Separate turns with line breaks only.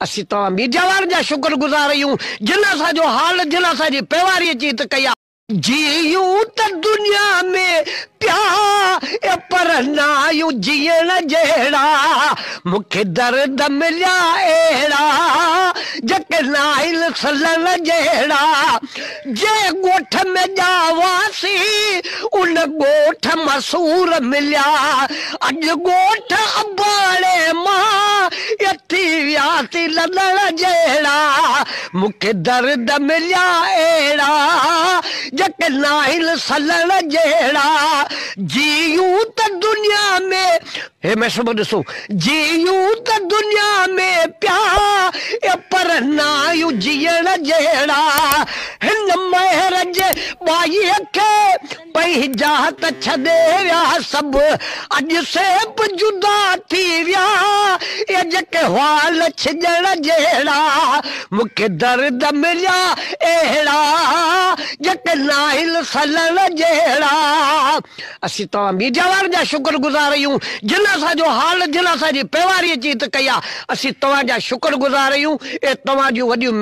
اسين توهان ميڊيا وارن جا شڪر گذار آهيون جن اسان جو حال جن اسان جي پيواري اچي هت ڪئي آ. جيئون ته دنيا ۾ پيا اي پر ناهيون جيئڻ جهڙا مون کي درد مليا اهڙا جيڪي ناهن سلڻ جهڙا جنهن ڳوٺ ۾ ڄاواسين ان ڳوٺ مان سور مليا اڄ ڳوٺ اباڻي مان ٿي وياسين لڏڻ جهڙا مون کي درد مليا اهڙا جيڪي ناهن سلڻ جهڙا جيئون ته دنيا ۾ هي مشروب ڏسو جيئون ته دنيا ۾ پيا اي پر ناهيون جيئڻ جهڙا هن مهر جي ٻائيء کي پنهنجا ته ڇڏي ويا سڀ اڄ سي به جدا ٿي ويا اي جيڪي هئا لڇجڻ جهڙا مون کي درد مليا اهڙا جيڪي ناهن سلڻ جهڙا. اسين توهان ميڊيا وارن جا شڪر گذار آهيون جن اسان جو حال جن اسان جي پيواري اچي هت ڪئي آ اسين توهان جا شڪر گذار آهيون اي توهان جون وڏيون.